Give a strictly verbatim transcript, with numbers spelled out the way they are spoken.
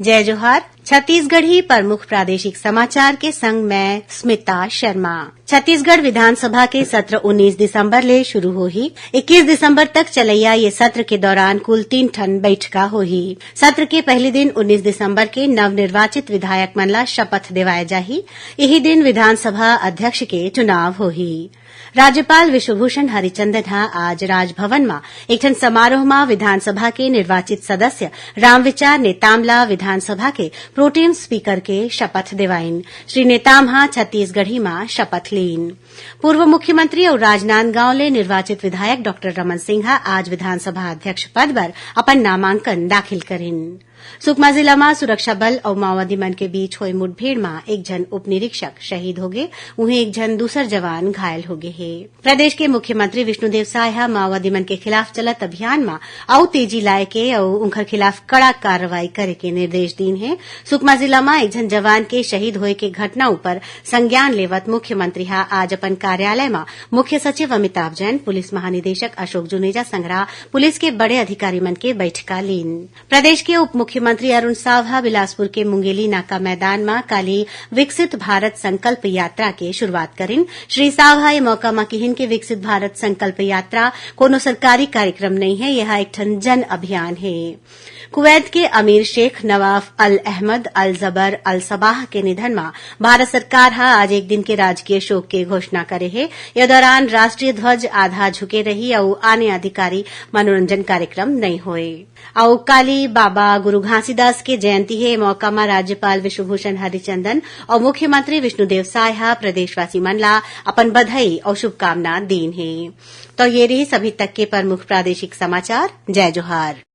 जय जोहार। छत्तीसगढ़ी प्रमुख प्रादेशिक समाचार के संग मैं स्मिता शर्मा। छत्तीसगढ़ विधानसभा के सत्र उन्नीस दिसंबर ले शुरू होही। इक्कीस दिसंबर तक चलैया ये सत्र के दौरान कुल तीन ठन बैठका होही। सत्र के पहली दिन उन्नीस दिसंबर के नवनिर्वाचित विधायक मन ला शपथ देवाय जाही। इही दिन विधानसभा अध्यक्ष के चुनाव होही। राज्यपाल विश्वभूषण हरिचंदन ह आज राजभवन म एक ठन समारोह म विधानसभा के निर्वाचित सदस्य रामविचार नेताम ला विधानसभा के प्रोटेम स्पीकर के शपथ देवाइन। श्री नेताम ह छत्तीसगढ़ी म शपथ लीन। पूर्व मुख्यमंत्री अउ राजनांदगांव ले निर्वाचित विधायक डॉक्टर रमन सिंह ह आज विधानसभा अध्यक्ष पद बर अपन नामांकन दाखिल करिन। सुकमा जिला म सुरक्षा बल अउ माओवादी मन के बीच होए मुठभेड़ म एक झन उप निरीक्षक शहीद होगे, उहें एक झन दूसर जवान घायल होगे हे। प्रदेश के मुख्यमंत्री विष्णुदेव साय ह माओवादी मन के खिलाफ चलत अभियान म अउ तेजी लाए के अउ उंखर खिलाफ कड़ा कार्रवाई करे के निर्देश दीन हे। सुकमा जिला म एक झन जवान के शहीद होए के घटना ऊपर संज्ञान लेवत मुख्यमंत्री ह आज अपन कार्यालय म मुख्य सचिव अमिताभ जैन, पुलिस महानिदेशक अशोक जुनेजा संघरा पुलिस के बड़े अधिकारी मन के बैठका लीन। प्रदेश के उप मुख्यमंत्री अरुण साव ह बिलासपुर के मुंगेली नाका मैदान म काली विकसित भारत संकल्प यात्रा के शुरुआत करिन। श्री साव ह ए मौका म किहिन कि विकसित भारत संकल्प यात्रा कोनो सरकारी कार्यक्रम नइ हे, यह एक ठन जन अभियान हे। कुवैत के अमीर शेख नवाफ अल अहमद अल जबर अल सबाह के निधन म भारत सरकार ह आज एक दिन के राजकीय शोक के घोषणा करे हे। ये दौरान राष्ट्रीय ध्वज आधा झुके रही अउ आने अधिकारी मनोरंजन कार्यक्रम नइ होए। अउ काली बाबा गुरु घासीदास के जयंती हे, मौका म राज्यपाल विश्वभूषण हरिचंदन अउ मुख्यमंत्री विष्णुदेव साय ह प्रदेशवासी मन ला अपन बधाई अउ शुभकामना दीन हे। तो ये रही सभी तक के प्रमुख प्रादेशिक समाचार। जय जोहार।